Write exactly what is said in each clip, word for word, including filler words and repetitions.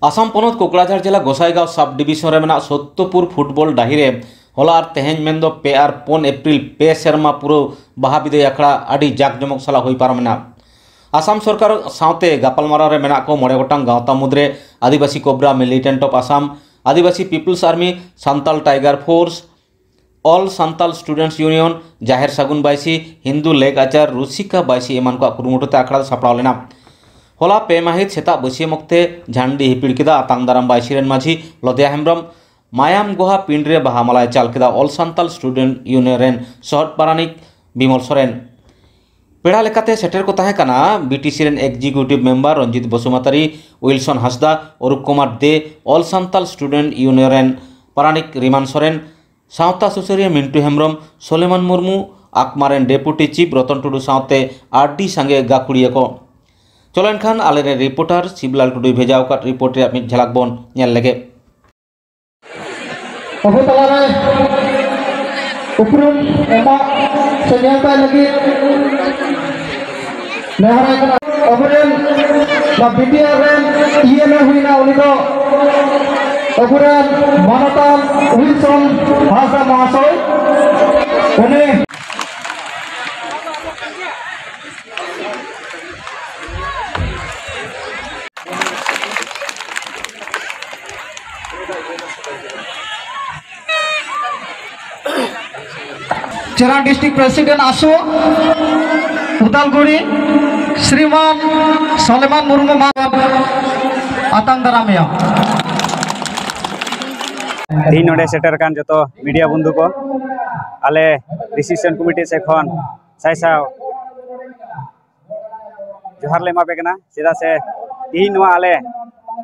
ᱟᱥᱟᱢ ᱯᱚᱱᱚᱛ ᱠᱳᱠᱲᱟᱡᱷᱟᱲ ᱡᱮᱞᱟ ᱜᱚᱥᱟᱭᱜᱟᱸᱣ ᱥᱟᱵ ᱰᱤᱵᱤᱥᱚᱱ ᱨᱮ ᱢᱮᱱᱟᱜ ᱥᱚᱛᱛᱚᱯᱩᱨ ᱯᱷᱩᱴᱵᱚᱞ ᱰᱟᱹᱦᱤ ᱨᱮ ᱦᱚᱞᱟ ᱟᱨ ᱛᱮᱦᱮᱧ ᱢᱮᱱᱫᱚ ᱯᱮ ᱟᱨ ᱯᱩᱱ ᱮᱯᱨᱤᱞ ᱯᱮ ᱥᱮᱨᱢᱟ ᱯᱩᱨᱟᱹᱣ ᱵᱟᱦᱟ ᱵᱤᱫᱟᱹᱭ ᱟᱠᱷᱲᱟ ᱟᱹᱰᱤ ᱡᱟᱠ ᱡᱚᱢᱚᱠ ᱥᱟᱞᱟᱜ ᱦᱩᱭ ᱯᱟᱨᱚᱢ ᱮᱱᱟ᱾ ᱟᱥᱟᱢ ᱥᱚᱨᱠᱟᱨ ᱥᱟᱶᱛᱮ ᱜᱟᱯᱟᱞᱢᱟᱨᱟᱣ ᱨᱮ ᱢᱮᱱᱟᱜ ᱠᱚ ᱢᱚᱬᱮ ᱜᱚᱴᱟᱝ ᱜᱟᱶᱛᱟ ᱢᱩᱫᱽᱨᱮ Adivasi cobra, militant of Assam, Adivasi people's army, Santal tiger force, all Santal students union, ᱡᱟᱦᱮᱨ ᱥᱟᱹᱜᱩᱱ ᱵᱟᱭᱥᱤ, ᱦᱤᱱᱫᱩ ᱞᱮᱠ ᱟᱪᱟᱨ ᱨᱩᱥᱤᱠᱟ ᱵᱟᱭᱥᱤ ᱮᱢᱟᱱ ᱠᱚᱣᱟᱜ ᱠᱩᱨᱩᱢᱩᱴᱩ ᱛᱮ ᱟᱠᱷᱲᱟ ᱫᱚ ᱥᱟᱯᱲᱟᱣ ᱞᱮᱱᱟ᱾ ᱦᱚᱞᱟ ᱯᱮ ᱢᱟᱹᱦᱤᱛ ᱥᱮᱛᱟᱜ ᱵᱟᱹᱥᱭᱟᱹᱢ ᱚᱠᱛᱮ ᱡᱷᱟᱱᱰᱤ ᱦᱤᱯᱤᱲ ᱠᱮᱫᱟ ᱟᱛᱟᱝ ᱫᱟᱨᱟᱢ ᱵᱟᱭᱥᱤ ᱨᱮᱱ ᱢᱟᱹᱡᱷᱤ ᱞᱚᱫᱮᱭᱟ ᱦᱮᱢᱵᱨᱚᱢ᱾ ᱢᱟᱭᱟᱢ ᱜᱚᱦᱟ ᱯᱤᱸᱰ ᱨᱮ ᱵᱟᱦᱟ ᱢᱟᱞᱟᱭ ᱪᱟᱞ ᱠᱮᱫᱟ ᱚᱞ ᱥᱟᱱᱛᱟᱞ ᱥᱴᱩᱰᱮᱱᱴ ᱭᱩᱱᱤᱭᱚᱱ ᱨᱮᱱ ᱥᱚᱦᱚᱫ ᱯᱟᱨᱟᱱᱤᱠ ᱵᱤᱢᱚᱞ ᱥᱚᱨᱮᱱ᱾ ᱯᱮᱲᱟ ᱞᱮᱠᱟᱛᱮ ᱥᱮᱴᱮᱨ ᱠᱚ ᱛᱟᱦᱮᱸ ᱠᱟᱱᱟ ᱵᱤᱴᱤᱥᱤ ᱨᱮᱱ ᱮᱠᱡᱤᱠᱤᱭᱩᱴᱤᱵᱷ ᱢᱮᱢᱵᱟᱨ ᱨᱚᱧᱡᱤᱛ ᱵᱚᱥᱩᱢᱟᱛᱟᱨᱤ, ᱩᱭᱤᱞᱥᱚᱱ ᱦᱟᱸᱥᱫᱟ, ᱚᱨᱩᱯ ᱠᱩᱢᱟᱨ ᱫᱮ, ᱚᱞ ᱥᱟᱱᱛᱟᱞ ᱥᱴᱩᱰᱮᱱᱴ ᱭᱩᱱᱤᱭᱚᱱ ᱨᱮᱱ ᱯᱟᱨᱟᱱᱤᱠ ᱨᱤᱢᱟᱱ ᱥᱚᱨᱮᱱ, ᱥᱟᱶᱛᱟ ᱥᱩᱥᱟᱹᱨᱤᱭᱟᱹ ᱢᱤᱱᱴᱩ ᱦᱮᱢᱵᱨᱚᱢ, ᱥᱚᱞᱮᱢᱟᱱ ᱢᱩᱨᱢᱩ, ᱟᱠᱢᱟ ᱨᱮᱱ ᱰᱮᱯᱩᱴᱤ ᱪᱤᱯ ᱨᱚᱛᱚᱱ ᱴᱩᱰᱩ ᱥᱟᱶᱛᱮ ᱟᱹᱰᱤ ᱥᱟᱸᱜᱮ ᱜᱟᱹᱠᱷᱩᱲᱤᱭᱟᱹ ᱠᱚ᱾ ᱪᱚᱞᱚ ᱮᱱᱠᱷᱟᱱ ᱟᱞᱮᱨᱮᱱ ᱨᱤᱯᱳᱨᱴᱟᱨ ᱥᱤᱵᱞᱟᱞ ᱴᱩᱰᱩᱭ ᱵᱷᱮᱡᱟ ᱟᱠᱟᱫ ᱨᱤᱯᱳᱨᱴ ᱨᱮᱭᱟᱜ ᱢᱤᱫ ᱡᱷᱟᱞᱟᱠ ᱵᱚᱱ ᱧᱮᱞ ᱞᱮᱜᱮ᱾ ᱟᱵᱚ ᱛᱟᱞᱟᱨᱮ ᱩᱯᱨᱩᱢ ᱮᱢᱚᱜ ᱥᱮ ᱧᱮᱞ ᱛᱟᱭ ᱞᱟᱹᱜᱤᱫ ᱱᱮᱦᱚᱨᱟᱭ ᱠᱟᱱᱟ᱾ ᱟᱵᱚᱨᱮᱱ ᱱᱚᱣᱟ ᱵᱤᱴᱤᱟᱨ ᱨᱮᱱ ᱤᱭᱮᱱᱮ ᱦᱩᱭᱱᱟ, ᱩᱱᱤ ᱫᱚ ᱟᱵᱚᱨᱮᱱ ᱢᱟᱱᱚᱛᱟᱱ ᱩᱭᱤᱞᱥᱚᱱ ᱦᱟᱸᱥᱫᱟ ᱢᱚᱦᱟᱥᱚᱭ᱾ ᱩᱱᱤ ᱪᱮᱨᱟᱱ ᱰᱤᱥᱴᱨᱤᱠᱴ ᱯᱨᱮᱥᱤᱰᱮᱱᱴ ᱟᱥᱩ, ᱩᱫᱟᱞᱜᱩᱲᱤ, ᱥᱨᱤᱢᱟᱱ ᱥᱚᱞᱮᱢᱟᱱ ᱢᱩᱨᱢᱩ ᱢᱟ ᱟᱛᱟᱝ ᱫᱟᱨᱟᱢᱮᱭᱟ᱾ ᱛᱮᱦᱮᱧ ᱱᱚᱰᱮ ᱥᱮᱴᱮᱨ ᱟᱠᱟᱱ ᱡᱚᱛᱚ ᱢᱤᱰᱤᱭᱟ ᱵᱚᱱᱫᱷᱩ ᱠᱚ, ᱟᱞᱮ ᱨᱤᱥᱤᱯᱥᱚᱱ ᱠᱚᱢᱤᱴᱤ ᱥᱮᱫ ᱠᱷᱚᱱ ᱥᱟᱭ ᱥᱟᱭ ᱡᱚᱦᱟᱨ ᱞᱮ ᱮᱢᱟ ᱯᱮ ᱠᱟᱱᱟ, ᱪᱮᱫᱟᱜ ᱥᱮ ᱛᱮᱦᱮᱧ ᱱᱚᱣᱟ ᱟᱞᱮ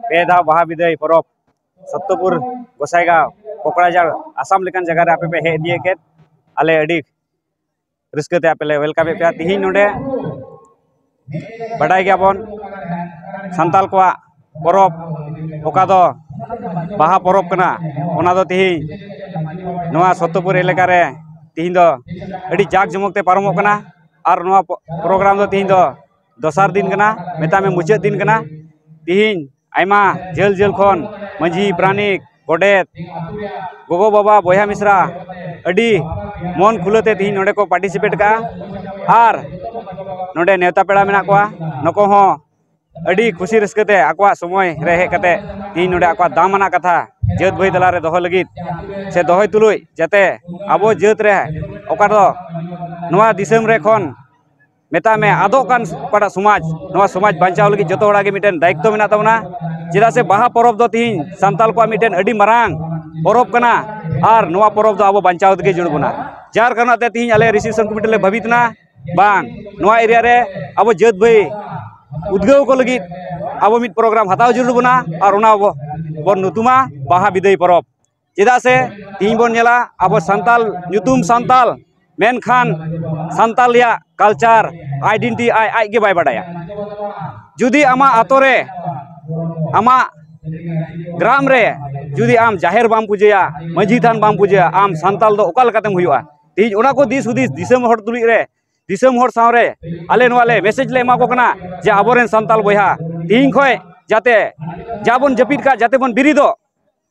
ᱯᱮ ᱫᱷᱟᱣ ᱵᱟᱦᱟ ᱵᱤᱫᱟᱹᱭ ᱯᱚᱨᱚᱵᱽ ᱥᱚᱛᱛᱚᱯᱩᱨ ᱜᱚᱥᱟᱭᱜᱟᱸᱣ ᱠᱚᱠᱲᱟᱡᱟᱲ ᱟᱥᱟᱢ ᱞᱮᱠᱟᱱ ᱡᱟᱭᱜᱟ ᱨᱮ ᱟᱯᱮ ᱯᱮ ᱦᱮᱡ ᱤᱫᱤᱭᱮᱫ ᱠᱮᱫ, ᱟᱞᱮ ᱟᱹᱰᱤ ᱨᱟᱹᱥᱠᱟᱹ ᱛᱮ ᱟᱯᱮ ᱞᱮ ᱣᱮᱞᱠᱟᱢ ᱮᱫ ᱯᱮᱭᱟ᱾ ᱛᱮᱦᱮᱧ ᱱᱚᱰᱮ ᱵᱟᱰᱟᱭ ᱜᱮᱭᱟᱵᱚᱱ ᱥᱟᱱᱛᱟᱞ ᱠᱚᱣᱟᱜ ᱯᱚᱨᱚᱵᱽ ᱚᱠᱟ ᱫᱚ ᱵᱟᱦᱟ ᱯᱚᱨᱚᱵᱽ ᱠᱟᱱᱟ, ᱚᱱᱟ ᱫᱚ ᱛᱮᱦᱮᱧ ᱱᱚᱣᱟ ᱥᱚᱛᱛᱚᱯᱩᱨ ᱮᱞᱟᱠᱟ ᱨᱮ ᱛᱮᱦᱮᱧ ᱫᱚ ᱟᱹᱰᱤ ᱡᱟᱠ ᱡᱚᱢᱚᱠ ᱛᱮ ᱯᱟᱨᱚᱢᱚᱜ ᱠᱟᱱᱟ᱾ ᱟᱨ ᱱᱚᱣᱟ ᱯᱚ-, ᱯᱨᱳᱜᱨᱟᱢ ᱫᱚ ᱛᱮᱦᱮᱧ ᱫᱚ ᱫᱚᱥᱟᱨ ᱫᱤᱱ ᱠᱟᱱᱟ, ᱢᱮᱛᱟᱜ ᱢᱮ ᱢᱩᱪᱟᱹᱫ ᱫᱤᱱ ᱠᱟᱱᱟ᱾ ᱛᱮᱦᱮᱧ ᱟᱭᱢᱟ ᱡᱷᱟᱹᱞ ᱡᱷᱟᱹᱞ ᱠᱷᱚᱱ ᱢᱟᱹᱡᱷᱤ, ᱯᱟᱨᱟᱱᱤᱠ, ᱜᱚᱰᱮᱛ, ᱜᱚᱜᱚ ᱵᱟᱵᱟ, ᱵᱚᱭᱦᱟ ᱢᱤᱥᱨᱟ ᱟᱹᱰᱤ ᱢᱚᱱ ᱠᱷᱩᱞᱟᱹ ᱛᱮ ᱛᱤᱦᱤᱧ ᱱᱚᱰᱮ ᱠᱚ participate ᱠᱟᱜᱼᱟ᱾ ᱟᱨ ᱱᱚᱰᱮ ᱱᱮᱣᱛᱟ ᱯᱮᱲᱟ ᱢᱮᱱᱟᱜ ᱠᱚᱣᱟ, ᱱᱩᱠᱩ ᱦᱚᱸ ᱟᱹᱰᱤ ᱠᱷᱩᱥᱤ ᱨᱟᱹᱥᱠᱟᱹ ᱛᱮ ᱟᱠᱚᱣᱟᱜ ᱥᱚᱢᱚᱭ ᱨᱮ ᱦᱮᱡ ᱠᱟᱛᱮ ᱛᱤᱦᱤᱧ ᱱᱚᱰᱮ ᱟᱠᱚᱣᱟᱜ ᱫᱟᱢᱟᱱᱟᱜ ᱠᱟᱛᱷᱟ ᱡᱟᱹᱛ ᱵᱷᱟᱹᱭ ᱛᱟᱞᱟ ᱨᱮ ᱫᱚᱦᱚ ᱞᱟᱹᱜᱤᱫ ᱥᱮ ᱫᱚᱦᱚᱭ ᱛᱩᱞᱩᱡ, ᱡᱟᱛᱮ ᱟᱵᱚ ᱡᱟᱹᱛ ᱨᱮ ᱚᱠᱟ ᱫᱚ ᱱᱚᱣᱟ ᱫᱤᱥᱚᱢ ᱨᱮ ᱠᱷᱚᱱ ᱢᱮᱛᱟᱜ ᱢᱮ ᱟᱫᱚᱜ ᱠᱟᱱ ᱚᱠᱟᱴᱟᱜ ᱥᱚᱢᱟᱡᱽ, ᱱᱚᱣᱟ ᱥᱚᱢᱟᱡᱽ ᱵᱟᱧᱪᱟᱣ ᱞᱟᱹᱜᱤᱫ ᱡᱚᱛᱚ ᱦᱚᱲᱟᱜ ᱜᱮ ᱢᱤᱫᱴᱮᱱ ᱫᱟᱭᱤᱛᱛᱚ ᱢᱮᱱᱟᱜ ᱛᱟᱵᱚᱱᱟ᱾ ᱪᱮᱫᱟᱜ ᱥᱮ ᱵᱟᱦᱟ ᱯᱚᱨᱚᱵᱽ ᱫᱚ ᱛᱤᱦᱤᱧ ᱥᱟᱱᱛᱟᱞ ᱠᱚᱣᱟᱜ ᱢᱤᱫᱴᱮᱱ ᱟᱹᱰᱤ ᱢᱟᱨᱟᱝ ᱯᱚᱨᱚᱵᱽ ᱠᱟᱱᱟ, ᱟᱨ ᱱᱚᱣᱟ ᱯᱚᱨᱚᱵᱽ ᱫᱚ ᱟᱵᱚ ᱵᱟᱧᱪᱟᱣ ᱛᱮᱜᱮ ᱡᱟᱹᱨᱩᱲ ᱵᱚᱱᱟ᱾ ᱡᱟᱨ ᱠᱟᱨᱚᱱ ᱛᱮ ᱛᱤᱦᱤᱧ ᱟᱞᱮ reception committee ᱞᱮ ᱵᱷᱟᱹᱵᱤᱛ ᱮᱱᱟ, ᱵᱟᱝ, ᱱᱚᱣᱟ area ᱨᱮ ᱟᱵᱚ ᱡᱟᱹᱛ ᱵᱷᱟᱹᱭ ᱩᱫᱽᱜᱟᱹᱣ ᱠᱚ ᱞᱟᱹᱜᱤᱫ ᱟᱵᱚ ᱢᱤᱫ program ᱦᱟᱛᱟᱣ ᱡᱟᱹᱨᱩᱲ ᱵᱚᱱᱟ, ᱟᱨ ᱚᱱᱟ ᱵᱚ-, ᱵᱚᱱ ᱧᱩᱛᱩᱢᱟ ᱵᱟᱦᱟ ᱵᱤᱫᱟᱹᱭ ᱯᱚᱨᱚᱵᱽ᱾ ᱪᱮᱫᱟᱜ ᱥᱮ ᱛᱤᱦᱤᱧ ᱵᱚᱱ ᱧᱮᱞᱟ, ᱟᱵᱚ ᱥᱟᱱᱛᱟᱞ, ᱧᱩᱛᱩᱢ ᱥᱟᱱᱛᱟᱞ, ᱢᱮᱱᱠᱷᱟᱱ ᱥᱟᱱᱛᱟᱞ ᱨᱮᱭᱟᱜ culture, identity ᱟᱡ, ᱟᱡ ᱜᱮ ᱵᱟᱭ ᱵᱟᱰᱟᱭᱟ᱾ ᱡᱩᱫᱤ ᱟᱢᱟᱜ ᱟᱛᱳ ᱨᱮ, ᱟᱢᱟᱜ ᱜᱨᱟᱢ ᱨᱮ ᱡᱩᱫᱤ ᱟᱢ ᱡᱟᱦᱮᱨ ᱵᱟᱢ ᱯᱩᱡᱟᱹᱭᱟ, ᱢᱟᱹᱡᱷᱤ ᱛᱷᱟᱱ ᱵᱟᱢ ᱯᱩᱡᱟᱹᱭᱟ, ᱟᱢ ᱥᱟᱱᱛᱟᱞ ᱫᱚ ᱚᱠᱟ ᱞᱮᱠᱟᱛᱮᱢ ᱦᱩᱭᱩᱜᱼᱟ? ᱛᱤᱦᱤᱧ ᱚᱱᱟ ᱠᱚ ᱫᱤᱥ ᱦᱩᱫᱤᱥ ᱫᱤᱥᱚᱢ ᱦᱚᱲ ᱛᱩᱞᱩᱡ ᱨᱮ, ᱫᱤᱥᱚᱢ ᱦᱚᱲ ᱥᱟᱶᱨᱮ ᱟᱞᱮ ᱱᱚᱣᱟ ᱞᱮ message ᱞᱮ ᱮᱢᱟ ᱠᱚ ᱠᱟᱱᱟ ᱡᱮ ᱟᱵᱚᱨᱮᱱ ᱥᱟᱱᱛᱟᱞ ᱵᱚᱭᱦᱟ ᱛᱤᱦᱤᱧ ᱠᱷᱚᱱ ᱡᱟᱛᱮ ᱡᱟ ᱵᱚᱱ ᱡᱟᱹᱯᱤᱫ ᱠᱟᱜ, ᱡᱟᱛᱮ ᱵᱚᱱ ᱵᱮᱨᱮᱫᱚᱜ,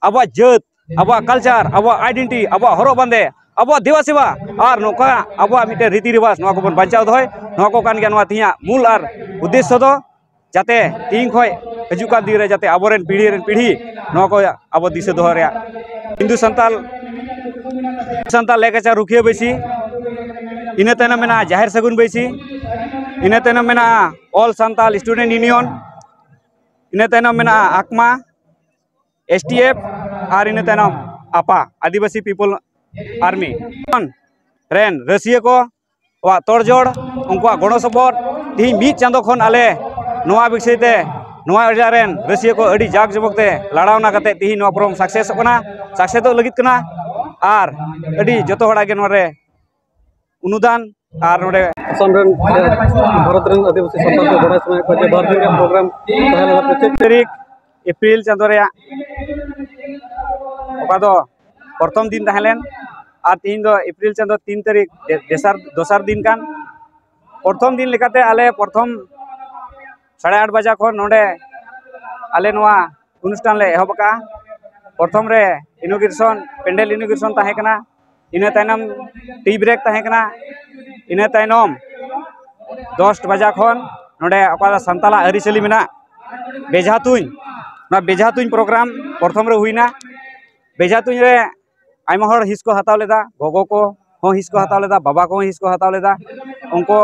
ᱟᱵᱚᱣᱟᱜ ᱡᱟᱹᱛ, ᱟᱵᱚᱣᱟᱜ culture, ᱟᱵᱚᱣᱟᱜ identity, ᱟᱵᱚᱣᱟᱜ ᱦᱚᱨᱚᱜ ᱵᱟᱸᱫᱮ, ᱟᱵᱚᱣᱟᱜ ᱫᱮᱵᱟ ᱥᱮᱵᱟ, ᱟᱨ ᱱᱚᱝᱠᱟ ᱟᱵᱚᱣᱟᱜ ᱢᱤᱫᱴᱮᱱ ᱨᱤᱛᱤ ᱨᱮᱣᱟᱡᱽ, ᱱᱚᱣᱟ ᱠᱚᱵᱚᱱ ᱵᱟᱧᱪᱟᱣ ᱫᱚᱦᱚᱭ᱾ ᱱᱚᱣᱟ ᱠᱚ ᱠᱟᱱ ᱜᱮᱭᱟ ᱱᱚᱣᱟ ᱛᱮᱦᱮᱧᱟᱜ ᱢᱩᱞ ᱟᱨ ᱩᱫᱽᱫᱮᱥᱥᱚ ᱫᱚ, ᱡᱟᱛᱮ ᱛᱮᱦᱮᱧ ᱠᱷᱚᱱ ᱦᱤᱡᱩᱜ ᱠᱟᱱ ᱫᱤᱱ ᱨᱮ ᱡᱟᱛᱮ ᱟᱵᱚᱨᱮᱱ ᱯᱤᱲᱦᱤ ᱨᱮᱱ ᱯᱤᱲᱦᱤ ᱱᱚᱣᱟ ᱠᱚ ᱟᱵᱚ ᱫᱤᱥᱟᱹ ᱫᱚᱦᱚ ᱨᱮᱭᱟᱜ᱾ ᱦᱤᱱᱫᱩ ᱥᱟᱱᱛᱟᱞ, ᱥᱟᱱᱛᱟᱞ ᱞᱮᱠᱪᱟᱨ ᱨᱩᱠᱷᱤᱭᱟᱹ ᱵᱟᱹᱭᱥᱤ, ᱤᱱᱟᱹ ᱛᱟᱭᱱᱚᱢ ᱢᱮᱱᱟᱜᱼᱟ ᱡᱟᱦᱮᱨ ᱥᱟᱹᱜᱩᱱ ᱵᱟᱹᱭᱥᱤ, ᱤᱱᱟᱹ ᱛᱟᱭᱱᱚᱢ ᱢᱮᱱᱟᱜᱼᱟ All Santal Student Union, ᱤᱱᱟᱹ ᱛᱟᱭᱱᱚᱢ ᱢᱮᱱᱟᱜᱼᱟ ᱟᱠᱢᱟ, S T F, ᱟᱨ ᱤᱱᱟᱹ ᱛᱟᱭᱱᱚᱢ ᱟᱯᱟ, ᱟᱹᱫᱤᱵᱟᱹᱥᱤ People Army ᱨᱮᱱ ᱨᱟᱹᱥᱤᱭᱟᱹ ᱠᱚ, ᱟᱠᱚᱣᱟᱜ ᱛᱚᱲᱡᱚᱲ, ᱩᱱᱠᱩᱣᱟᱜ ᱜᱚᱲᱚ ᱥᱚᱯᱚᱦᱚᱫ, ᱛᱮᱦᱮᱧ ᱢᱤᱫ ᱪᱟᱸᱫᱚ ᱠᱷᱚᱱ ᱟᱞᱮ ᱱᱚᱣᱟ ᱵᱤᱥᱚᱭ ᱛᱮ ᱱᱚᱣᱟ ᱮᱨᱤᱭᱟ ᱨᱮᱱ ᱨᱟᱹᱥᱤᱭᱟᱹ ᱠᱚ ᱟᱹᱰᱤ ᱡᱟᱠ ᱡᱚᱢᱚᱠ ᱛᱮ ᱞᱟᱲᱟᱣᱱᱟ ᱠᱟᱛᱮ ᱛᱮᱦᱮᱧ ᱱᱚᱣᱟ program successᱚᱜ ᱠᱟᱱᱟ, successᱚᱜ ᱞᱟᱹᱜᱤᱫ ᱠᱟᱱᱟ᱾ ᱟᱨ ᱟᱹᱰᱤ ᱡᱚᱛᱚ ᱦᱚᱲᱟᱜ ᱜᱮ ᱱᱚᱣᱟ ᱨᱮ ᱚᱱᱩᱫᱟᱱ ᱟᱨ ᱱᱚᱰᱮ ᱟᱥᱟᱢ ᱨᱮᱱ ᱥᱮ ᱵᱷᱟᱨᱚᱛ ᱨᱮᱱ ᱟᱹᱫᱤᱵᱟᱹᱥᱤ ᱥᱟᱱᱛᱟᱲ ᱠᱚ ᱵᱟᱲᱟᱭ ᱥᱟᱱᱟᱭᱮᱫ ᱠᱚᱣᱟ ᱡᱮ ᱵᱟᱨ ᱫᱤᱱ ᱨᱮᱭᱟᱜ program ᱛᱟᱦᱮᱸ ᱞᱮᱱᱟ ᱯᱨᱚᱛᱮᱠ ᱛᱟᱹᱨᱤᱠᱷ ᱮᱯᱨᱤᱞ ᱪᱟᱸᱫᱚ ᱨᱮᱭᱟᱜ, ᱚᱠᱟ ᱫᱚ ᱯᱨᱚᱛᱷᱚᱢ ᱫᱤᱱ ᱛᱟᱦᱮᱸ ᱞᱮᱱ, ᱟᱨ ᱛᱤᱦᱤᱧ ᱫᱚ ᱮᱯᱨᱤᱞ ᱪᱟᱸᱫᱚ ᱛᱤᱱ ᱛᱟᱹᱨᱤᱠᱷ ᱫᱮ-, ᱫᱮᱥᱟᱨ, ᱫᱚᱥᱟᱨ ᱫᱤᱱ ᱠᱟᱱ᱾ ᱯᱨᱚᱛᱷᱚᱢ ᱫᱤᱱ ᱞᱮᱠᱟᱛᱮ ᱟᱞᱮ ᱯᱨᱚᱛᱷᱚᱢ ᱥᱟᱲᱮ ᱟᱴ ᱵᱟᱡᱟ ᱠᱷᱚᱱ ᱱᱚᱰᱮ ᱟᱞᱮ ᱱᱚᱣᱟ ᱚᱱᱩᱥᱴᱷᱟᱱ ᱞᱮ ᱮᱦᱚᱵ ᱟᱠᱟᱫᱼᱟ᱾ ᱯᱨᱚᱛᱷᱚᱢ ᱨᱮ ᱤᱱᱚᱜᱨᱮᱥᱚᱱ, ᱯᱮᱱᱰᱮᱞ ᱤᱱᱚᱜᱨᱮᱥᱚᱱ ᱛᱟᱦᱮᱸ ᱠᱟᱱᱟ, ᱤᱱᱟᱹ ᱛᱟᱭᱱᱚᱢ ᱴᱤ ᱵᱨᱮᱠ ᱛᱟᱦᱮᱸ ᱠᱟᱱᱟ, ᱤᱱᱟᱹ ᱛᱟᱭᱱᱚᱢ ᱫᱚᱥ ᱵᱟᱡᱟ ᱠᱷᱚᱱ ᱱᱚᱰᱮ ᱚᱠᱟ ᱥᱟᱱᱛᱟᱲᱟᱜ ᱟᱹᱨᱤᱪᱟᱹᱞᱤ ᱢᱮᱱᱟᱜ, ᱵᱮᱡᱷᱟ ᱛᱩᱧ, ᱱᱚᱣᱟ ᱵᱮᱡᱷᱟ ᱛᱩᱧ ᱯᱨᱳᱜᱨᱟᱢ ᱯᱨᱚᱛᱷᱚᱢ ᱨᱮ ᱦᱩᱭᱱᱟ᱾ ᱵᱮᱡᱷᱟ ᱛᱩᱧ ᱨᱮ ᱟᱭᱢᱟ ᱦᱚᱲ ᱦᱤᱸᱥ ᱠᱚ ᱦᱟᱛᱟᱣ ᱞᱮᱫᱟ, ᱜᱚᱜᱚ ᱠᱚ ᱦᱚᱸ ᱦᱤᱸᱥ ᱠᱚ ᱦᱟᱛᱟᱣ ᱞᱮᱫᱟ, ᱵᱟᱵᱟ ᱠᱚᱦᱚᱸ ᱦᱤᱸᱥ ᱠᱚ ᱦᱟᱛᱟᱣ ᱞᱮᱫᱟ᱾ ᱩᱱᱠᱩ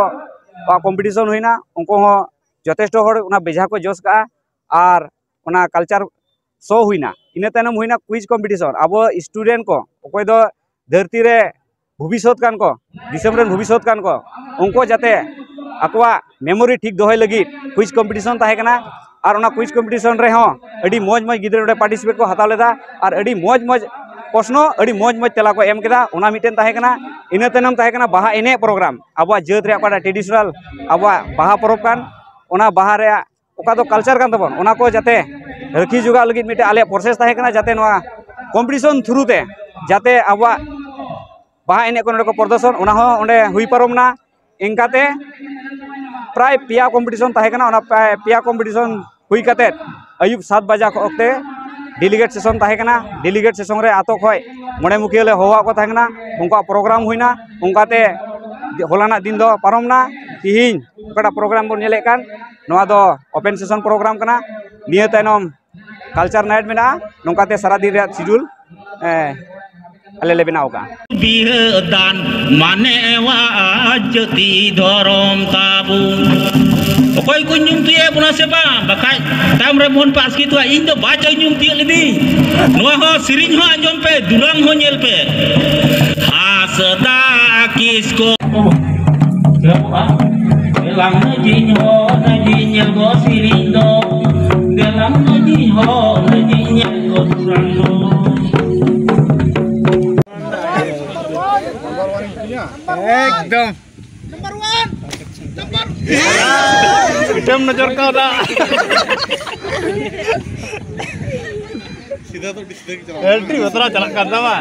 ᱠᱚᱣᱟᱜ ᱠᱚᱢᱯᱤᱴᱤᱥᱚᱱ ᱦᱩᱭᱱᱟ, ᱩᱱᱠᱩ ᱦᱚᱸ ᱡᱚᱛᱷᱮᱥᱴᱚ ᱦᱚᱲ ᱚᱱᱟ ᱵᱮᱡᱷᱟ ᱠᱚ ᱡᱚᱥ ᱠᱟᱜᱼᱟ᱾ ᱟᱨ ᱚᱱᱟ ᱠᱟᱞᱪᱟᱨ ᱥᱳ ᱦᱩᱭᱱᱟ, ᱤᱱᱟᱹ ᱛᱟᱭᱱᱚᱢ ᱦᱩᱭᱱᱟ ᱠᱩᱭᱤᱡᱽ ᱠᱚᱢᱯᱤᱴᱤᱥᱚᱱ᱾ ᱟᱵᱚ ᱥᱴᱩᱰᱮᱱᱴ ᱠᱚ, ᱚᱠᱚᱭ ᱫᱚ ᱫᱷᱟᱹᱨᱛᱤ ᱨᱮ ᱵᱷᱚᱵᱤᱥᱥᱚᱛ ᱠᱟᱱ ᱠᱚ, ᱫᱤᱥᱚᱢ ᱨᱮᱱ ᱵᱷᱚᱵᱤᱥᱥᱚᱛ ᱠᱟᱱ ᱠᱚ, ᱩᱱᱠᱩ ᱡᱟᱛᱮ ᱟᱠᱚᱣᱟᱜ ᱢᱮᱢᱳᱨᱤ ᱴᱷᱤᱠ ᱫᱚᱦᱚᱭ ᱞᱟᱹᱜᱤᱫ ᱠᱩᱭᱤᱡᱽ ᱠᱚᱢᱯᱤᱴᱤᱥᱚᱱ ᱛᱟᱦᱮᱸ ᱠᱟᱱᱟ᱾ ᱟᱨ ᱚᱱᱟ ᱠᱩᱭᱤᱡᱽ ᱠᱚᱢᱯᱤᱴᱤᱥᱚᱱ ᱨᱮᱦᱚᱸ ᱟᱹᱰᱤ ᱢᱚᱡᱽ ᱢᱚᱡᱽ ᱜᱤᱫᱽᱨᱟᱹ ᱱᱚᱰᱮ ᱯᱟᱨᱴᱤᱥᱤᱯᱮᱴ ᱠᱚ ᱦᱟᱛᱟᱣ ᱞᱮᱫᱟ᱾ ᱟᱨ ᱟᱹᱰᱤ ᱢᱚᱡᱽ ᱢᱚᱡᱽ ᱯᱨᱚᱥᱱᱚ, ᱟᱹᱰᱤ ᱢᱚᱡᱽ ᱢᱚᱡᱽ ᱛᱮᱞᱟ ᱠᱚ ᱮᱢ ᱠᱮᱫᱟ, ᱚᱱᱟ ᱢᱤᱫᱴᱮᱱ ᱛᱟᱦᱮᱸ ᱠᱟᱱᱟ᱾ ᱤᱱᱟᱹ ᱛᱟᱭᱱᱚᱢ ᱛᱟᱦᱮᱸ ᱠᱟᱱᱟ ᱵᱟᱦᱟ ᱮᱱᱮᱡ ᱯᱨᱳᱜᱨᱟᱢ, ᱟᱵᱚᱣᱟᱜ ᱡᱟᱹᱛ ᱨᱮᱭᱟᱜ ᱚᱠᱟᱴᱟᱜ ᱴᱨᱮᱰᱤᱥᱚᱱᱟᱞ ᱟᱵᱚᱣᱟᱜ ᱵᱟᱦᱟ ᱯᱚᱨᱚᱵᱽ ᱠᱟᱱ, ᱚᱱᱟ ᱵᱟᱦᱟ ᱨᱮᱭᱟᱜ ᱚᱠᱟ ᱫᱚ ᱠᱟᱞᱪᱟᱨ ᱠᱟᱱ ᱛᱟᱵᱚᱱ, ᱚᱱᱟ ᱠᱚ ᱡᱟᱛᱮ ᱨᱟᱹᱠᱷᱤ ᱡᱚᱜᱟᱣ ᱞᱟᱹᱜᱤᱫ ᱢᱤᱫᱴᱮᱱ ᱟᱞᱮᱭᱟᱜ ᱯᱨᱚᱥᱮᱥ ᱛᱟᱦᱮᱸ ᱠᱟᱱᱟ, ᱡᱟᱛᱮ ᱱᱚᱣᱟ ᱠᱚᱢᱯᱤᱴᱤᱥᱚᱱ ᱛᱷᱨᱩ ᱛᱮ ᱡᱟᱛᱮ ᱟᱵᱚᱣᱟᱜ ᱵᱟᱦᱟ ᱮᱱᱮᱡ ᱠᱚ ᱱᱚᱰᱮ ᱠᱚ ᱯᱨᱚᱫᱚᱨᱥᱚᱱ, ᱚᱱᱟ ᱦᱚᱸ ᱚᱸᱰᱮ ᱦᱩᱭ ᱯᱟᱨᱚᱢ ᱮᱱᱟ᱾ ᱤᱱᱠᱟᱛᱮ ᱯᱨᱟᱭ ᱯᱮᱭᱟ ᱠᱚᱢᱯᱤᱴᱤᱥᱚᱱ ᱛᱟᱦᱮᱸ ᱠᱟᱱᱟ, ᱚᱱᱟ ᱯᱨᱟᱭ ᱯᱮᱭᱟ ᱠᱚᱢᱯᱤᱴᱤᱥᱚᱱ ᱦᱩᱭ ᱠᱟᱛᱮ ᱟᱹᱭᱩᱵ ᱥᱟᱛ ᱵᱟᱡᱟ ᱚᱠᱛᱮ ᱰᱮᱞᱤᱜᱮᱴ ᱥᱮᱥᱚᱱ ᱛᱟᱦᱮᱸ ᱠᱟᱱᱟ᱾ ᱰᱮᱞᱤᱜᱮᱴ ᱥᱮᱥᱚᱱ ᱨᱮ ᱟᱛᱳ ᱠᱷᱚᱱ ᱢᱚᱬᱮ ᱢᱩᱠᱷᱤᱭᱟᱹ ᱞᱮ ᱦᱚᱦᱚᱣᱟᱫ ᱠᱚ ᱛᱟᱦᱮᱸ ᱠᱟᱱᱟ, ᱩᱱᱠᱩᱣᱟᱜ ᱯᱨᱳᱜᱨᱟᱢ ᱦᱩᱭᱱᱟ᱾ ᱚᱱᱠᱟᱛᱮ ᱦᱚᱞᱟᱱᱟᱜ ᱫᱤᱱ ᱫᱚ ᱯᱟᱨᱚᱢ ᱮᱱᱟ᱾ ᱛᱤᱦᱤᱧ ᱚᱠᱟᱴᱟᱜ ᱯᱨᱳᱜᱨᱟᱢ ᱵᱚᱱ ᱧᱮᱞᱮᱫ ᱠᱟᱱ, ᱱᱚᱣᱟ ᱫᱚ ᱳᱯᱮᱱ ᱥᱮᱥᱚᱱ ᱯᱨᱳᱜᱨᱟᱢ ᱠᱟᱱᱟ᱾ ᱱᱤᱭᱟᱹ ᱛᱟᱭᱱᱚᱢ ᱠᱟᱞᱪᱟᱨ ᱱᱟᱭᱤᱴ ᱢᱮᱱᱟᱜᱼᱟ᱾ ᱱᱚᱝᱠᱟᱛᱮ ᱥᱟᱨᱟ ᱫᱤᱱ ᱨᱮᱭᱟᱜ ᱥᱤᱰᱩᱞ ᱟᱞᱮ ᱞᱮ ᱵᱮᱱᱟᱣ ᱟᱠᱟᱫᱼᱟ᱾ ᱵᱤᱦᱟᱹ ᱫᱟᱱ ᱢᱟᱱᱮᱣᱟ ᱡᱟᱹᱛᱤ ᱫᱷᱚᱨᱚᱢ ᱛᱟᱵᱚ᱾ ᱚᱠᱚᱭ ᱠᱚ ᱧᱩᱢ ᱛᱤᱭᱳᱜ ᱵᱚᱱᱟ ᱥᱮ ᱵᱟᱝ? ᱵᱟᱠᱷᱟᱡ ᱛᱟᱭᱚᱢ ᱨᱮ ᱢᱳᱦᱚᱱ ᱯᱟᱥᱠᱮ ᱛᱚ ᱤᱧ ᱫᱚ ᱵᱟᱪᱚ ᱧᱩᱢ ᱛᱤᱭᱳᱜ ᱞᱤᱫᱤᱧ᱾ ᱱᱚᱣᱟ ᱦᱚᱸ ᱥᱮᱨᱮᱧ ᱦᱚᱸ ᱟᱸᱡᱚᱢ ᱯᱮ, ᱫᱩᱨᱟᱝ ᱦᱚᱸ ᱧᱮᱞ ᱯᱮ᱾ ᱦᱟᱸᱥᱫᱟ ᱠᱤᱥᱠᱩ᱾ ᱫᱮᱞᱟᱝ ᱱᱟᱹᱡᱤᱧ ᱦᱚ ᱱᱟᱹᱡᱤᱧ ᱧᱮᱞ ᱜᱚ ᱥᱮᱨᱮᱧ ᱫᱚ᱾ ᱫᱮᱞᱟᱝ ᱱᱟᱹᱡᱤᱧ ᱦᱚ ᱱᱟᱹᱡᱤᱧ ᱧᱮᱞ ᱜᱚ ᱫᱩᱨᱟᱝ ᱫᱚ᱾ ᱮᱠᱫᱚᱢ᱾ ᱢᱤᱫᱴᱮᱢ ᱱᱚᱡᱚᱨ ᱠᱟᱣᱫᱟ᱾ ᱮᱱᱴᱨᱤ ᱵᱟᱛᱨᱟ ᱪᱟᱞᱟᱜ ᱠᱟᱱ ᱛᱟᱢᱟ᱾